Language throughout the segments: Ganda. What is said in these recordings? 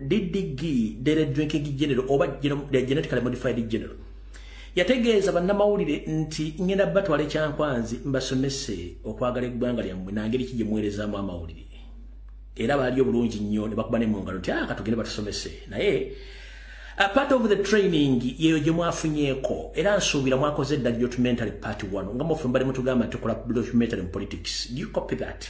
DDG, Dairy Drinking General, oba genetically modified general, yategeeza bannamawulire nti ngenda batwala ekyankwanzi mbasomese okwagala eggwanga lyammwe nangeri ki gye muweerezaamu amawulire. Era baali obulungi nnyo ne bakuba ne mu ngalo nti katugende batusomese. Naye a part of the training yeyo gye mwafunyeeko, era nsuubira mwakoze dda documentary part 1 nga mufe mbali mutugamba nti tukola documentary in politics. Do you copy that?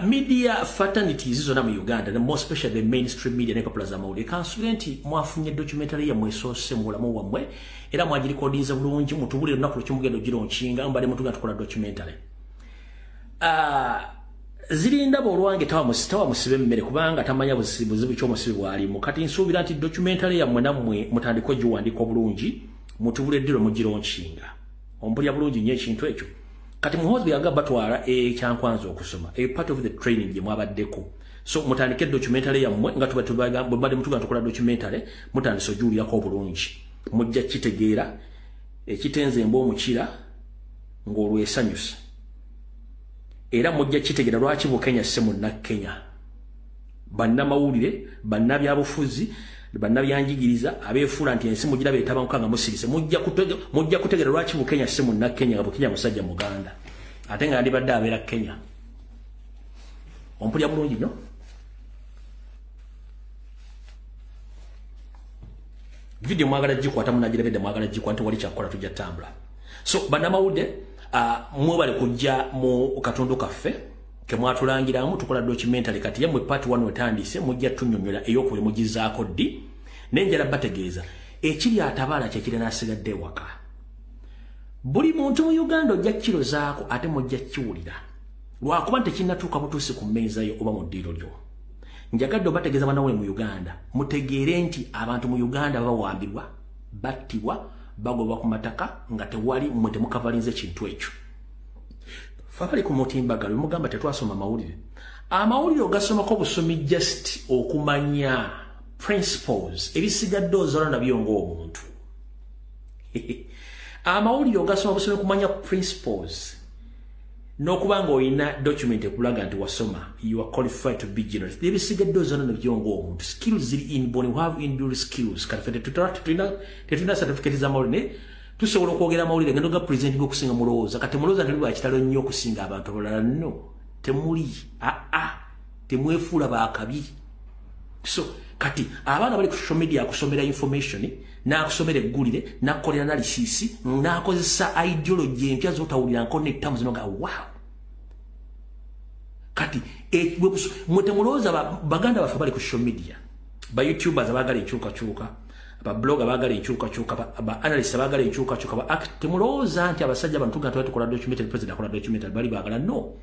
Media fraternities zonna mu Uganda, the more especially the mainstream media n'empapula z'amawulire, kansuubire nti mwafunye documentary yammwe esoose mu bulamu bwammwe era mwagirikodinze bulungi, mutubulire olunaku lwekimugenda ogironshinga mbadde mutugamba tukola documentary. Zirindaba olwange tawa musibe mmere kubanga tamanya buzibu ky'omusibe bw'alimu. Kati nsuubira nti documentary yammwe nammwe mutandike ogiwandiika obulungi, mutubule ddi lwe mugironshinga. Ompulira bulungi nnyo ekintu ekyo. Kati Muhoozi yagamba batwala ekyankwanzi okusoma, a part of the training gye mwabaddeko. So mutandike documentary yammwe nga bwe mutugamba tukola documentary, mutandise ogiwulirako obulungi. Mujja kitegeera ekitenze embwa omukira ng'olwesanyusa. Era mujja kitegeera lwaki Bukenya si munnakenya. Bannamawulire, bannabyabufuzi, bannabyanjigiriza abeefuula nti ensi mugira beetabanguka nga musirise, mujja kutegeera lwaki Bukenya si munnakenya nga Bukenya musajja Muganda ate nga yandibadde abeera Kenya. Ompulira bulungi nnyo? Video mwagala gikwata munagirebedde, mwagala gikwata wali kyakukola tujja ttambula. So bannamawulire, mwebale kujja mu katundu kaffe ke mwatulangiramu tukola documentary. Kati yammwe part 1 wetandise, mujja tunnyonnyola ey'okubiri mugizaako ddi. Nenjala bategeeza ekiri atabaala kyekiri n'asigadde ewaka. Buli muntu mu Uganda ojja kirozaako ate mujja kiwulira, lwakuba nti tekinnatuuka butuusi ku mmeeza yo oba mu ddiiro lyo. Njagadde obategeeza bannamawulire mu Uganda, mutegeere nti abantu mu Uganda bawambibwa, battibwa, bagobwa ku mataka nga tewali mmwe temukavalinze kintu ekyo. Ffe abali ku mutimbagano mugamba tetwasoma mawulire. Amawulire ogasomako busomi just okumanya principles, ebisigadde ozola nabyo ng'omuntu. Amawulire ogasoma busomi okumanya principles n'okuba ng'olina document ekulaga nti wasoma, you are qualified to be generous. Ebisigadde ozola nabyo ng'omuntu. Skills ziri inborn, you have inbuilt skills. Kati ffe tetulina certificate z'amawulire, tusobola okwogera amawulire ngendo ga presenting okusinga mulowooza. Kati mulowooza tuli ba kitalo nnyo okusinga abantu abalala. No, temuli temwefuula baakabi. So kati abaana bali ku social media akusomera information, n'akusomera eggulire, n'akukolera analysis, n'akozesa ideology empya z'otawulira nko ne terms nga wow. Kati mwe temulowooza baganda baffe bali ku social media, ba youtubers abaagala enkyukakyuka, ba blogger abaagala enkyukakyuka, ba analysts abaagala enkyukakyuka, ba act, temulowooza nti abasajja bano tugamba tukola documentary, president akola documentary, bali baagala. No,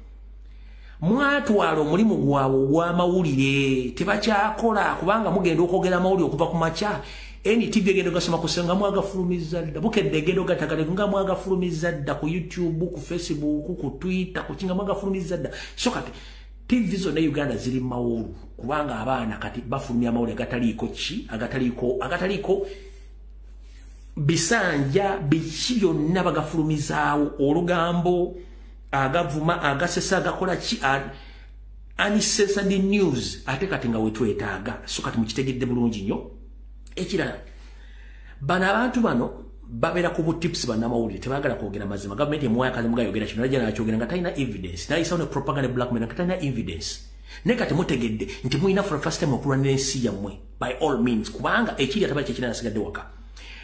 mwatwala omulimu gwabwe ogw'amawulire tebakyakola, kubanga mugenda okwogera amawulire okuva ku makya. NTV egenda ogasoma kusenga mwagafulumizza dda, Bukedde egenda ogatagala nga mwagafulumizza dda ku YouTube, ku Facebook, ku Twitter, ku kinga mwagafulumizza dda. So kati TV zonna Uganda ziri mawulu, kubanga abaana kati bafulumya amawulire agataliiko ki, agataliiko bisanja biki byonna bagafulumizaawo, olugambo, agavuma, agasesa, agakola ki, uncensored news. Ate kati nga wetwetaaga. So kati mukitegedde bulungi nnyo. Ekirala, bano abantu bano babeera ku butips bannamawulire tebaagala kwogera mazima. Gavumenti emuwayo akazi mugayogera kino, najja n'akyogera nga talina evidence, n'ayisawo ne propaganda blackmail nga talina evidence. Naye kati mutegedde nti mulina for the first time okulwanira ensi yammwe by all means, kubanga ekiri atabali kyekiri nasigadde waka.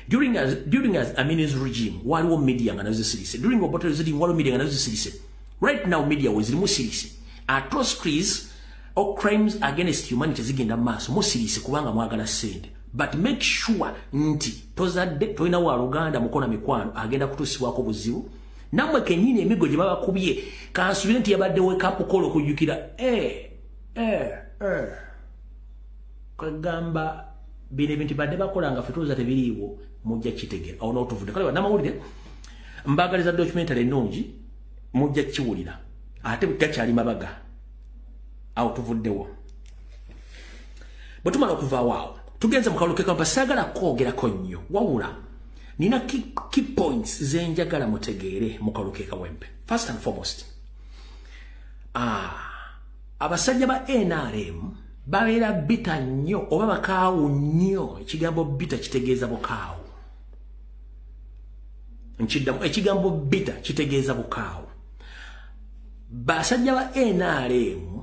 During Amin's regime waliwo media nga nazo zisirise. During Obote's regime waliwo media nga nazo zisirise. Right now media weziri musirise. Atrocities or crimes against humanity zigenda mu maaso, musirise kubanga mwagala ssente. But make sure nti tozadde, tolina wa luganda, mukona mikwano agenda kutuusibwako buzibu. Nammwe kennyini emigo gye babakubye, kansuubire nti yabadde wake up call okujjukira kwegamba bino ebintu badde bakola nga ffe tulowooza tebiriiwo, mujja kitegeera. Awo n'otuvudde. Kale bannamawulire mbaagaliza documentary ennungi, mujja kiwulira ate gakyali mabaga. Awo tuvuddewo. Bwe tumala okuvaawo awo tugenze mu kalulu k'e Kampala. Saagala kwogerako nnyo, wabula nina key points ze njagala mutegeere mu kalulu k'e Kawempe. First and foremost, abasajja ba NRM Babeera bitter nnyo oba bakaawu nnyo. Ekigambo bitter kitegeeza bukaawu. Nkiddamu, ekigambo bitter kitegeeza bukaawu. Basajja ba NRM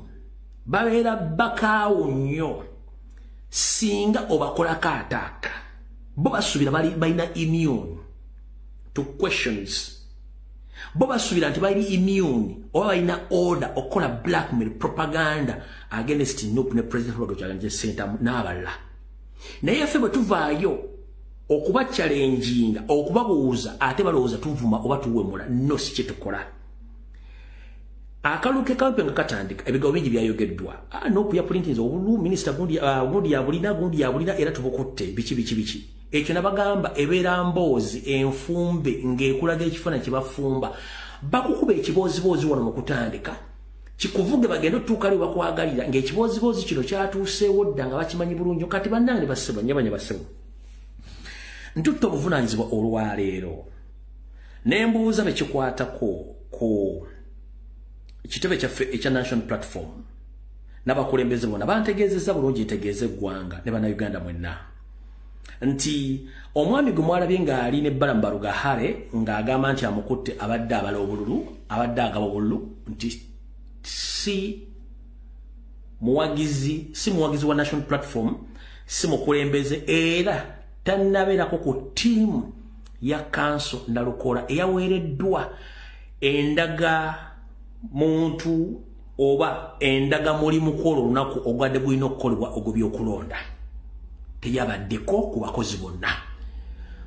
babeera bakaawu nnyo singa obakolako attack. Bo basuubira balina immune to questions. Bo basuubira nti bali immune oba balina order okukola blackmail propaganda against NUP ne President Robert Kyagulanyi Ssentamu n'abalala. Naye ffe bwe tuvaayo okuba challenginga, okubabuuza, ate balowooza tuvuma oba tuwemula. No, si kyetukola. Akalulu ke Kawempe nga katandika, ebigambo bingi byayogeddwa. Ah, NUP yapulintinze obululu, minisita gundi, gundi yabulina, gundi yabulina, era tubukutte, biki biki biki. Ekyo nabagamba ebeera mboozi enfumbe ng'ekulaga ekifaananyi kye bafumba. Bakukuba ekibooziboozi wano mu kutandika, kikuvuge bagende otuuka li bakwagalira ng'ekibooziboozi kino kyatuuseewo dda nga bakimanyi bulungi. Kati bannange bassebo, nnyabanya bassebo, ntutte obuvunaanyizibwa olwaleero ne mbuuza bekikwatako ku kitebe kyaffe ekya National Platform n'abakulembeze bonna. Bantegeezezza bulungi, ntegeeze eggwanga ne Bannayuganda mwenna nti omwami gwe mwalabye ng'ali ne Balaam Barugahare ng'agamba nti amukutte abadde abala obululu, abadde agaba obululu, nti si muwagizi wa National Platform, si mukulembeze, era tannabeerako ku ttiimu ya kanso Nalukoola eyaweereddwa endaga muntu oba endaga mulimu kwolwo olunaku ogwadde gulina okukolebwa ogw'ebyokulonda. Teyabaddeko ku bakozi bonna.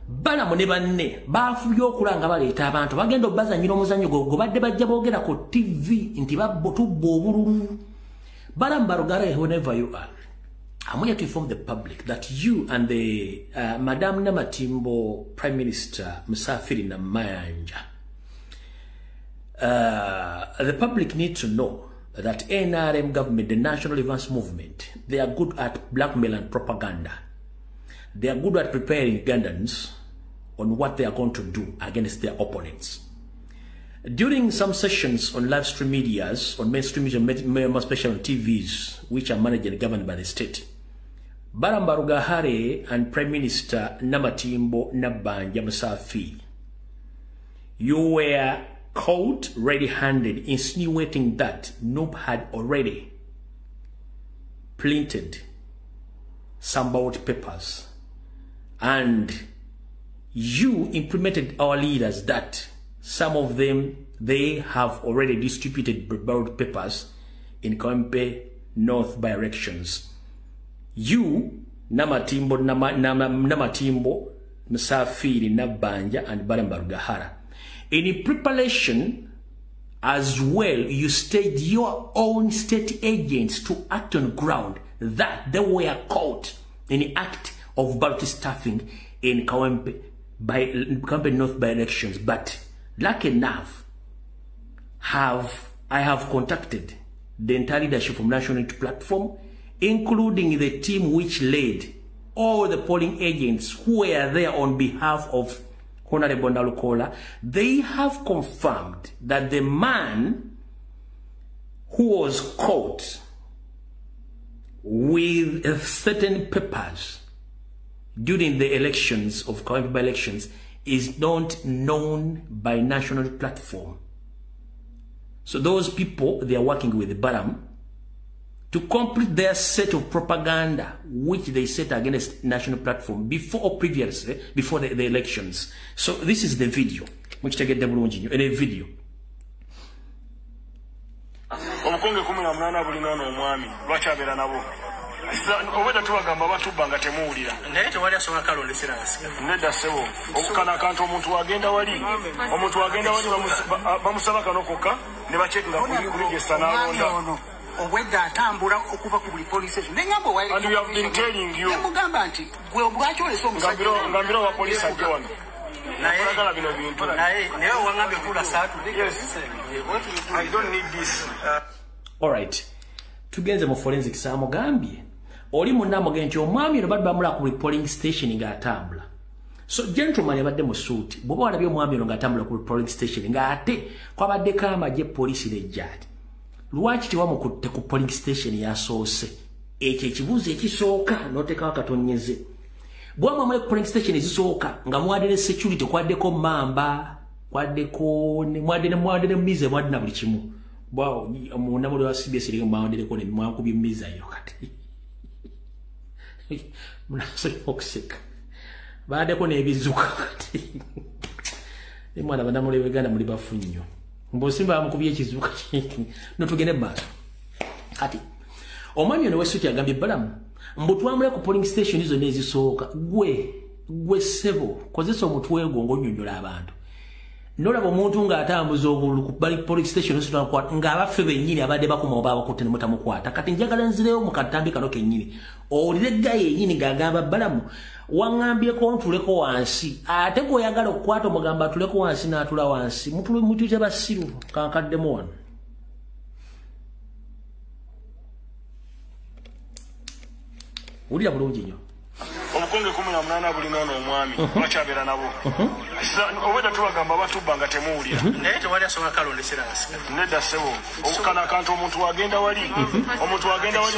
Balamu ne banne baafubye okula nga baleeta abantu bagenda obbazanyira omuzannyo gwe badde bajja boogera ku TV nti tubba obululu. Balaam Barugahare, whenever you are, I'm here to inform the public that you and the Madam Namatimbo, Prime Minister Musafiri Namayanja, the public need to know that NRM government, the National Advance Movement, they are good at blackmail and propaganda. They are good at preparing Ugandans on what they are going to do against their opponents. During some sessions on live stream medias, on mainstream media, especially on TVs, which are managed and governed by the state, Balaam Barugahare and Prime Minister Namatimbo Nabanja Musafiri, you were caught red-handed insinuating that NUP had already printed some ballot papers, and you implemented our leaders that some of them, they have already distributed ballot papers in Kawempe North by elections. You, Namatimbo, Namatimbo, Musafiri, Nabanja, and Balaam Barugahara. In preparation as well, you staged your own state agents to act on ground that they were caught in the act of ballot stuffing in Kawempe North by elections. But lucky enough, have I have contacted the entire leadership from National Unity Platform, including the team which led all the polling agents who were there on behalf of Honorable Nalukoola. They have confirmed that the man who was caught with certain papers during the elections of Kawempe by elections is not known by National Platform. So those people, they are working with Balaam to complete their set of propaganda which they set against National Platform before or previously, before the elections. So this is the video. Mukitegedde bulungi nnyo, eno video. Obukonge 18 bulina ono omwami, lwaki abeera nabo? Obwedda tubagamba batubba nga temuwulira. Naye tewali asobola kalondesera nsiga. Nedda ssebo, kano akantu omuntu wagenda wali bamusaba kano kokka ne bacekinga ku register n'alonda. Ono obwedda atambula okuva ku buli police station, neŋŋamba. And we have been telling you. Nemugamba nti gwe lwaki olese omusajja? Ngambira owa poliisi ajje wano. Naye Oyagala bino bintu. Naye waŋŋambye tuula saatu. Yes, I don't need this. Alright. Tugenze mu forensics. Amugambye oli munna amugambye nti omwami ono badde bamulaba ku buli polling station ng'atambula. So gentleman yabadde mu suit, bw'oba walabye omwami ono ng'atambula ku buli polling station ng'ate kwabaddeko amagye, poliisi nejjaati, lwaki tewamukutte ku polling station yasoose? Ekyo ekibuuzo ekisooka n'oteekawo akatonyeze. Bwamwe polling station ezisooka nga mwadde ne security, kwaddeko mamba, kwaddeko mwadde ne mize, mwadde na buli kimu. Bwawo munamuli wa CBS eri mwaddereko ne mwakubye miza yo kati. Munasobola okuseka. Baddeko n'ebizuka kati. Ne mwana banamuli Uganda muli bafu nnyo. Mbosimba bamukubye ekizuka no tugende maaso. Kati omwami ono w'essuti agambye Balamu mbu twamule ku polling station zonna ezisooka. Gwe ssebo kozesa omutwe gwo ng'onnyonnyola abantu. Nolaba omuntu ng'atambuza obululu ku polling station ng'abaffe bennyini abadde bakuma oba abakutte ne mutamukwata. Kati njagala nzireyo mu katambi kano kennyini owulire gga yennyini ng'agamba Balamu waŋŋambyeko ntuleko wansi, ate gw'oyagala okukwata omugamba atuleko wansi n'atula wansi. Mutuyite basiru. Kankaddemu wano. Wulira bulungi nnyo. Obukonge 18 bulina ono omwami lwaki abeera nabo? Obwedda tubagamba batubba nga temuwulira. Naye tewali asobola kalondesera nga nedda ssebo. Kano akantu omuntu agenda wali, omuntu agenda wali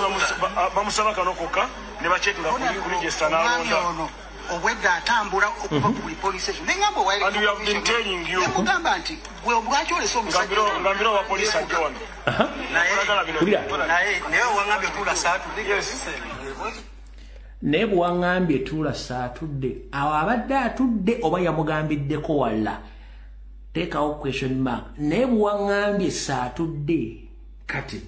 bamusaba kano kokka ne bacekinga ku register n'alonda. Obwedda atambula okuva ku buli police station. Nengamba owa And we have been telling you. Nemugamba nti gwe lwaki olese omusajja ngambira owa poliisi ajja wano. Naye waŋŋambye tuula saatudde. Naye bw'aŋŋambye tuula saatudde, awo abadde atudde oba yamugambiddeko walla? Teekawo question mark. Naye bw'aŋŋambye saatudde. Kati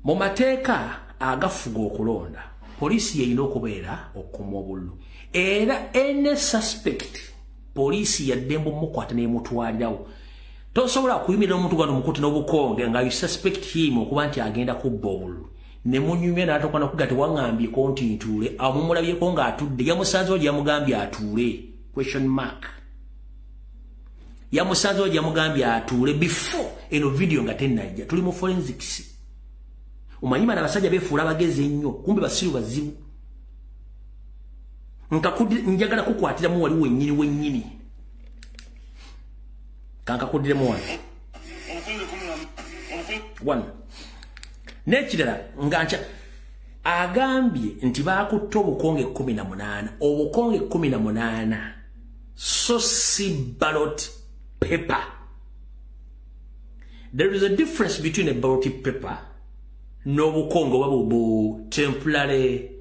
mu mateeka agafuga okulonda, poliisi yeyina okubeera okukuuma obululu, era any suspect poliisi yaddembe omukwata n'emutwalirawo. Tosobola kuyimirira omuntu gano mukutte n'obukonge nga you suspect him okuba nti agenda kubba obululu, ne munyumya n'atokana okuga tewaŋŋambyeko nti ntuule. Awo mumulabyeko ng'atudde, yamusanze oli yamugambye atuule? Question mark. Yamusanze oli yamugambye atuule before eno video nga tennajja. Tuli mu forensics. Omanyi bano abasajja beefuula abagezi ennyo, kumbe basiru bazibu. Njagala kukwatiramu wali wennyini wennyini. Kankakuddiremu wano. Wano. N'ekirala nga nkya agambye nti baakutte obukonge 18, obukonge 18 so si ballot paper. There is a difference between a ballot paper n'obukonge oba bu temporary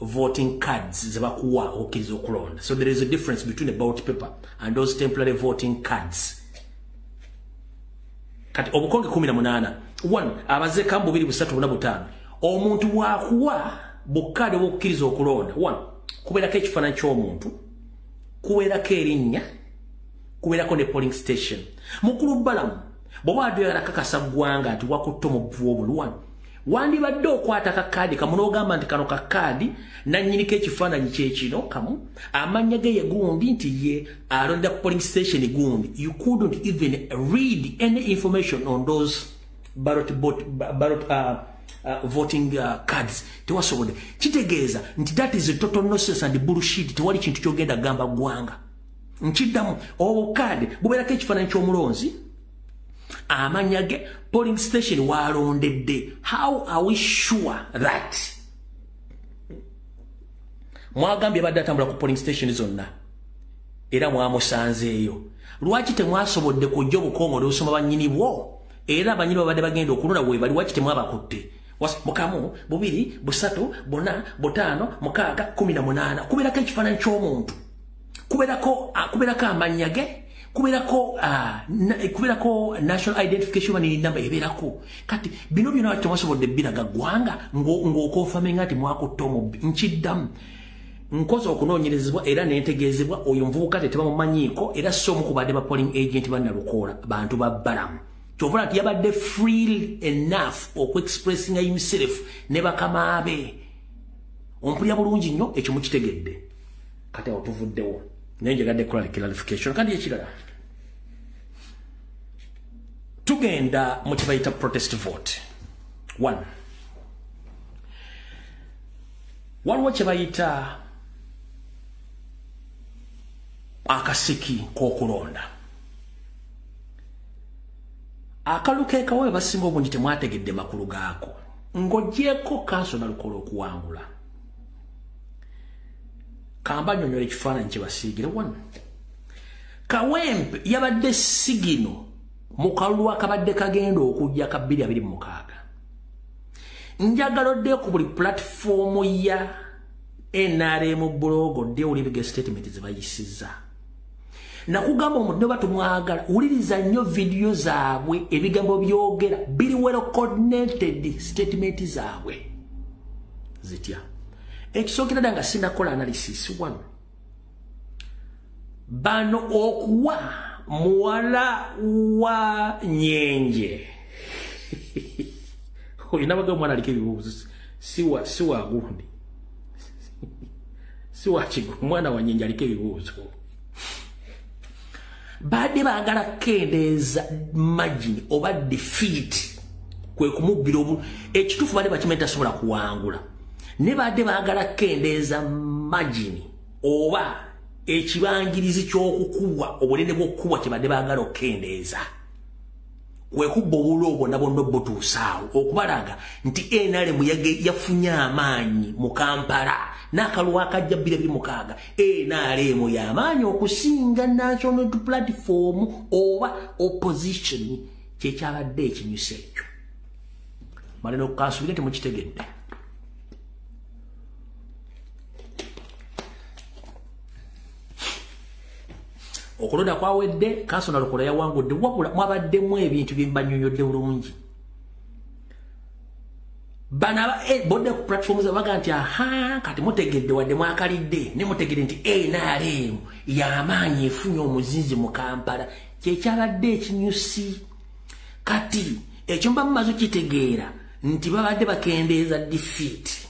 voting cards ze bakuwa okukkiriza okulonda. So there is a difference between a ballot paper and those temporary voting cards. Kati obukonge 18 1 abazeeka mu 2 3 4 5 omuntu wakuwa bukkaadi obwokukkiriza okulonda 1 kubeerako ekifaananyi ky'omuntu, kubeerako erinnya, kubeerako ne polling station. Mukulu Balamu bw'oba adde kakasa ggwanga nti wakutte omubbi w'obululu, 1 wandibadde okwata kakaadi kamu n'ogamba nti kano kakaadi nannyiniko ekifaananyi kye kino kamu, amannya ge ye gundi nti ye alonda polling station gundi. You couldn't even read any information on those ballot voting cards. Tewasobodde. Kitegeeza nti that is a total nonsense and bullshit. Tewali kintu kyogenda gamba ggwanga. Nkiddamu, obukaadi bubeerako ekifaananyi ky'omulonzi, amannya ge, polling station walondedde. How are we sure that? Mwagambye badde atambula ku polling station zonna era mwamusanzeeyo. Lwaki temwasobodde kujja obukongo n'obusoma bannyini bwo? Era abannyini babadde bagenda okulonda we bali, lwaki temwabakutte? Mukamu, 2, 3, 4, 5, 6, 18. Kubeerako ekifaananyi ky'omuntu, kubeerako amannya ge, kubeerako national identification number ebeerako. Kati bino byonna lwaki temwasobodde biraga ggwanga ng'okonfamenga nti mwakutte omubbi? Nkiddamu, nkoze okunoonyerezebwa era nentegeezebwa oyo muvubuka tebamumanyiiko, era si omu ku badde ba polling agent ba Nalukoola, bantu ba Balamu. Kyova nti yabadde free enough okuexpressinga himself ne bakama be. Ompulira bulungi nnyo, ekyo mukitegedde. Kati awo tuvuddewo, naye njagadde kukola clarification. Kandi ekirala, tugenda mu kye bayita protest vote. 1 waliwo kye bayita akasiki k'okulonda. Akalu kekawe basinga obungi temwategedde makulu gaako. Ng'ogyeko kanso Nalukola okuwangula, kamba nnyonnyola ekifaananyi kye basiigire wano. Kawempe yabadde sigino mu kalulu akabadde kagenda okujja ka 2026. Njagala odde ku buli platform ya NRM blog odde olibige statement ze bayisizza. Nakugamba omuntu batumwagala, wuliriza nnyo vidiyo zaabwe, ebigambo byogera biri well coordinated statement zaabwe zitya. Ekisookera ddala nga sinnakola analysis wano, bano okuwa muwala wa Nyenje oyo nabaga omwana aliko ebibuuzo, si wa gundi, si wa kigo, omwana wa Nyenje aliko ebibuuzo. Badde baagala kukendeeza margin oba defeat, kwe kumubbira obu ekituufu badde bakimanyi tasobola kuwangula, ne badde baagala kukendeeza margin oba ekibangirizi ky'okukubwa, obunene bw'okukubwa kye badde baagala okukendeeza, kwe kubba obululu bwonna bwonna obutuusaawo okubalaga nti NRM yafunye amaanyi mu Kampala n'akalulu akajja 2026. NRM y'amaanyi okusinga National Platform oba opposition, kyekyabadde ekinyusi ekyo. Malina okukansuubire nti mukitegedde. Okulonda kwawedde, kanso Nalukola yawangudde, wabula mwabaddemu ebintu bye mbanyonyodde bulungi. Bano bodde ku platform zabaga nti aha, kati mutegedde wadde mwakalidde, ne mutegedde nti NRM y'amaanyi efunye omuzinzi mu Kampala, kyekyabadde ekinyusi. Kati ekyo mba mumaze kitegeera nti babadde bakendeeza defeat.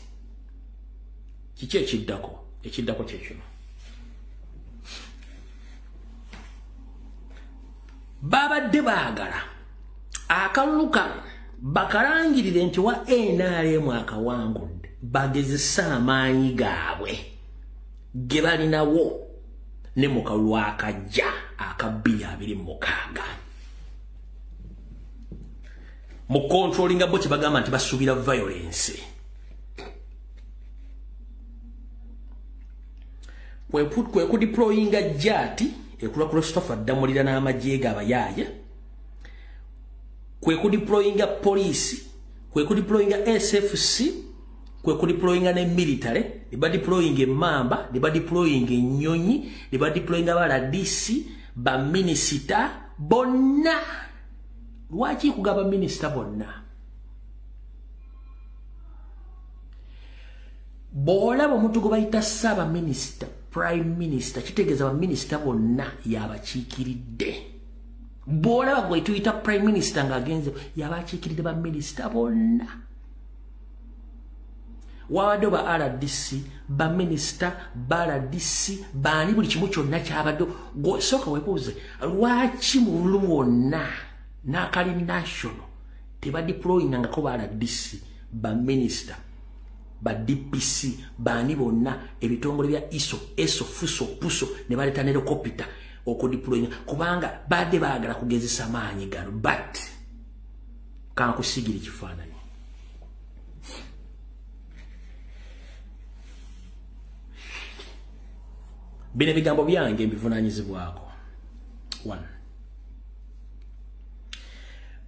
Kiki ekiddako? Ekiddako kye kino. Babadde baagala akalulu kano bakalangirire nti wa NRM akawangudde, bagezesa amaanyi gaabwe ge balinawo ne mu kalulu akajja aka 2026. Mu controllinga bo kye bagamba nti basuubira violence. Kwe kudeployinga JATT ekula Christopher Ddamulira n'amagye g'abayaaye, kwe kudeployinga poliisi, kwe kudeployinga SFC, kwe kudeployinga ne military, ne badeployinga emmamba, ne badeployinga ennyonyi, ne badeployinga ba RDC, baminisita bonna. Lwaki kugaba minisita bonna? Bw'olaba omuntu gwe bayita ssaabaminisita, prime minister, kitegeeza baminisita bonna yabakiikiridde. Bw'olaba gwe tuyita prime minister ng'agenze, yabakiikiridde baminisita bonna. Wabadde ba RDC, baminisita, ba RDC, baani, buli kimu kyonna kyabadde. Sooka weebuuze lwaki mu bululu bwonna n'akali national tebadeployingangako ba RDC, baminisita, ba DPC, baani bonna, ebitongole bya ISO, ESO, FUSO, PUSO, ne baleeta ne helicopter okudeployinga, kubanga badde baagala kugezesa maanyi gano. But kankusigira ekifaananyi. Bino ebigambo byange mbivunaanyizibwako. One,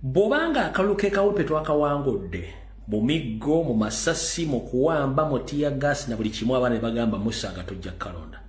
bw'obanga akalulu k'e Kawempe twakawangudde mu miggo, mu masasi, mu kuwamba, mu tear gas na buli kimu, abaana ne bagamba Musa nga tojja kukalonda.